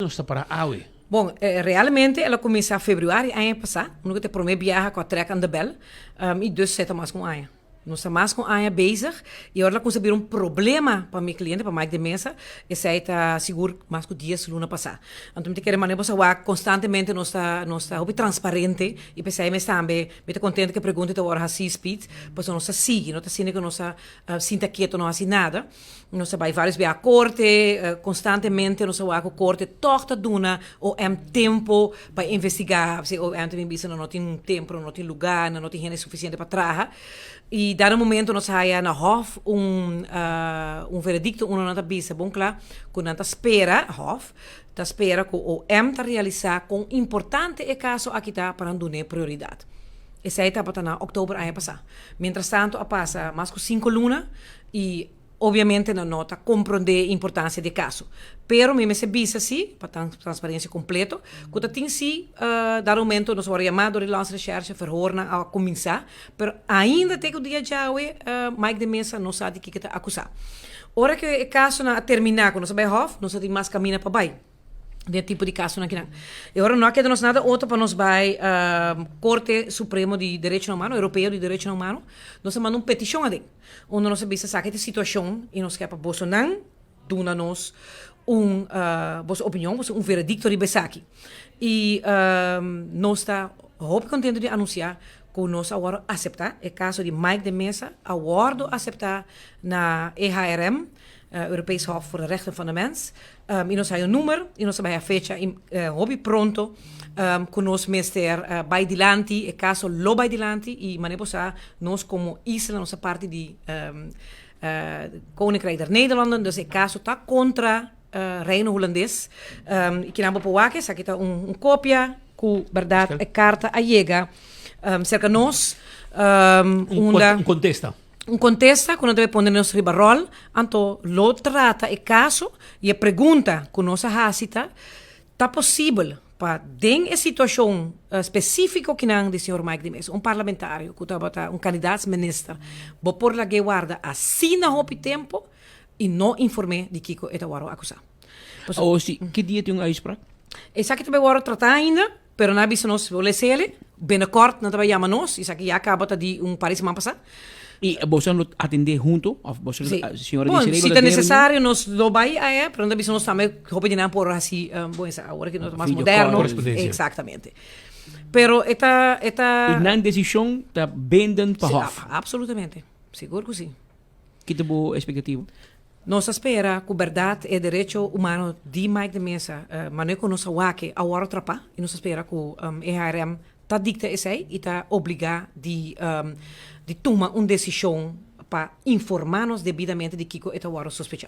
Nos ta para awe. Bon, realmente el a kuminsá febrüari aña pasá, unda ku ta e promé biaha ku a trèk aan de bèl, i dus e ta mas ku un aña. Nos ta mas ku un aña bezig i ora el a kuminsá bira un problema pa mi kliente, pa Mike de Meza, esei ta sigur mas ku dies luna pasá. Anto mi ta kere manera bo sa wak konstantemente nos ta nos ta hopi transparente i p'esei mes tambe mi ta kontento ku e pregunta ta wòrdu hasí Speed, pasobra nos ta sigui, no ta asina ku nos ta sinta ketu no hasi nada. Nos a bai varios bia a korte, konstantemente nos a wak ku korte tòg ta duna OM tempu pa investigá. P'esei OM ta bin bisa nan no tin tempu, nan no tin lugá, nan no tin hende sufisiente pa traha. I dado momento nos a haya na hòf un un veredikto unda nan ta bisa bon kla ku nan ta spera, hòf ta spera ku OM ta realisá kon importante e kaso aki ta pa nan dun'é prioridat. Esei tabata na òktober aña pasá. Mientrastantu a pasa mas ku sinku luna I obviamente nan no ta komprondé e importansia di e kaso. Pero mi mester bisa si, pa transparensia kompleto, ku ta tin si dado momento nos wòrdu yamá dor di Landsrecherche, verhoornan a kuminsá, pero ainda te ku dia djawe Mike de Meza no sa di kiko ta akusá. Ora ku e kasonan a terminá ku nos a bai hòf, nos a tin mas kaminda pa bai. Den tipo di kasonan kinan. E ora no a keda nos nada otro pa nos bai Korte Supremo di Derechonan Humano, Europeo di Derechonan Humano. Nos a manda un petishon aden, unda nos a bisa esaki ta e situashon i nos ke pa bosonan duna nos un boso opinion, boso un veredikto riba esaki. I nos ta hopi kontento di anunsiá ku nos a wòrdu aseptá, e kaso di Mike de Meza a wòrdu aseptá na EHRM, Europees Hof voor de Rechten van de Mens. I nos haya un numer i nos a bai a fecha i hopi pronto ku nos mester bai dilanti, e kaso lo bai dilanti i manera bo sa nos komo isla nos ta parti di Koninkrijk der Nederlanden, dus e kaso ta kontra Reino Hulandes. I kinan bo por wak esaki ta un kopia ku bèrdat e karta a yega serka nos unda. Un kontesta. Un kontesta ku nos debe pone nos riba ròl, anto lo trata e kaso i e pregunta ku nos a hasi ta, Ta posibel pa den e situashon spesífiko kinan di señor Mike de Meza, un parlamentario ku tabata un kandidaatsminister, bo por lag'é warda asina hopi tempu i no inform'é di kiko e ta wòrdu akusá? Awor si, ki dia tin un uitspraak? Esaki ta bai wòrdu tratá ainda. Pero nan a bisa nos, bo lesa el, binnenkort nan ta bai yama nos, esaki ya kaba ta di un par di siman pasá. I boso lo atendé hunto? Òf boso Sí. señora Bon, Desiree si lo ta ta den reunion? nesesario nos lo bai aè, pero nan ta bisa nos tambe hopi di nan por hasi, bon esa awor ki nos ta mas Video moderno. call. Correspondencia. Exactamente. Pero e ta, e ta. I nan desishon ta bindend pa Sí, hòf? absolutamente. Sigur ku si. Ki ta bo espektativa? Nos ta spera ku bèrdat e derecho humano di Mike de Meza, manera ku nos a wak a wòrdu trapá i nos ta spera ku EHRM ta dikta esei i ta obligá di di tuma un desishon pa informá nos debidamente di kiko e ta wòrdu sospechá.